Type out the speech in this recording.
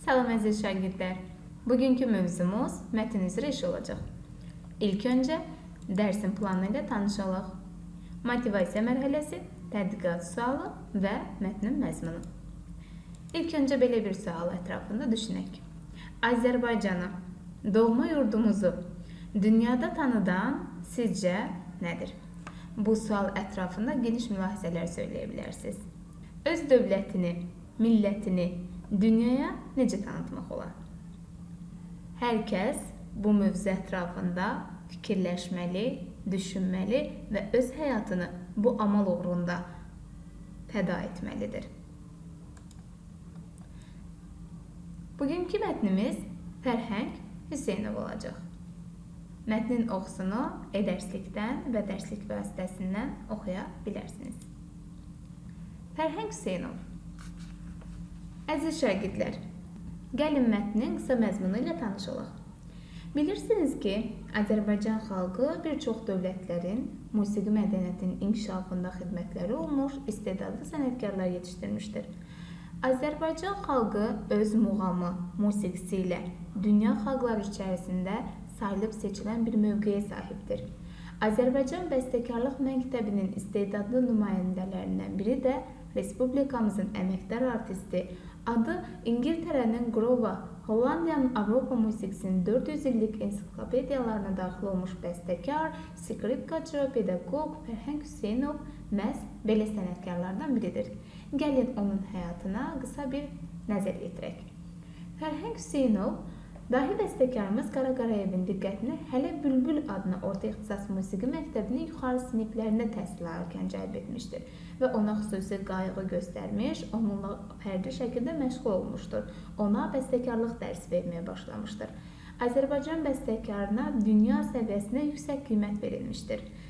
Salam əziz şagirdlər. Bugünkü mövzumuz mətn üzrə iş olacaq. İlk öncə dərsin planı ilə tanış olaq. Motivasiya mərhələsi, tədqiqat sualı və mətnin məzmunu. İlk öncə belə bir sual ətrafında düşünək. Azərbaycanı, doğma yurdumuzu dünyada tanıdan sizcə nədir? Bu sual ətrafında geniş mülahizələr söyləyə bilərsiniz. Öz dövlətini, millətini dünyaya necə tanıtmaq olar? Hər kəs bu mövzu ətrafında fikirləşməli, düşünməli və öz həyatını bu amal uğrunda fəda etməlidir. Bugünkü mətnimiz Fərhəng Hüseynov olacaq. Mətnin oxusunu e-dərslikdən və dərslik vasitəsindən oxuya bilərsiniz. Fərhəng Hüseynov. Əziz şagirdlər, gəlin mətnin qısa məzmunu ilə tanış olaq. Bilirsiniz ki, Azərbaycan xalqı bir çox dövlətlərin musiqi mədəniyyətinin inkişafında xidmətləri olmuş istedadlı sənətkarlar yetişdirmişdir. Azərbaycan xalqı öz muğamı, musiqisi ilə dünya xalqları içərisində sayılıb seçilən bir mövqeyə sahibdir. Azərbaycan bəstəkarlıq məktəbinin istedadlı nümayəndələrindən biri də Respublikamızın əməkdar artisti, adı İngiltərənin Grova, Hollandiyanın Avropa musiqisinin 400 illik ensiklopediyalarına daxil olmuş bəstəkar, skripkaçı, pedaqoq Fərhəng Hüseynov məhz belə sənətkarlardan biridir. Gəlin onun həyatına qısa bir nəzər yetirək. Fərhəng Hüseynov dahi bəstəkarımız Qara Qarayevin diqqətini hələ Bülbül adına orta ixtisas musiqi məktəbinin yuxarı siniflərində təhsil alarkən cəlb etmişdir və ona xüsusi qayğı göstərmiş, onunla fərdi şəkildə məşğul olmuşdur. Ona bəstəkarlıq dərsi verməyə başlamışdır. Azərbaycan bəstəkarına dünya səviyyəsində yüksək qiymət verilmişdir.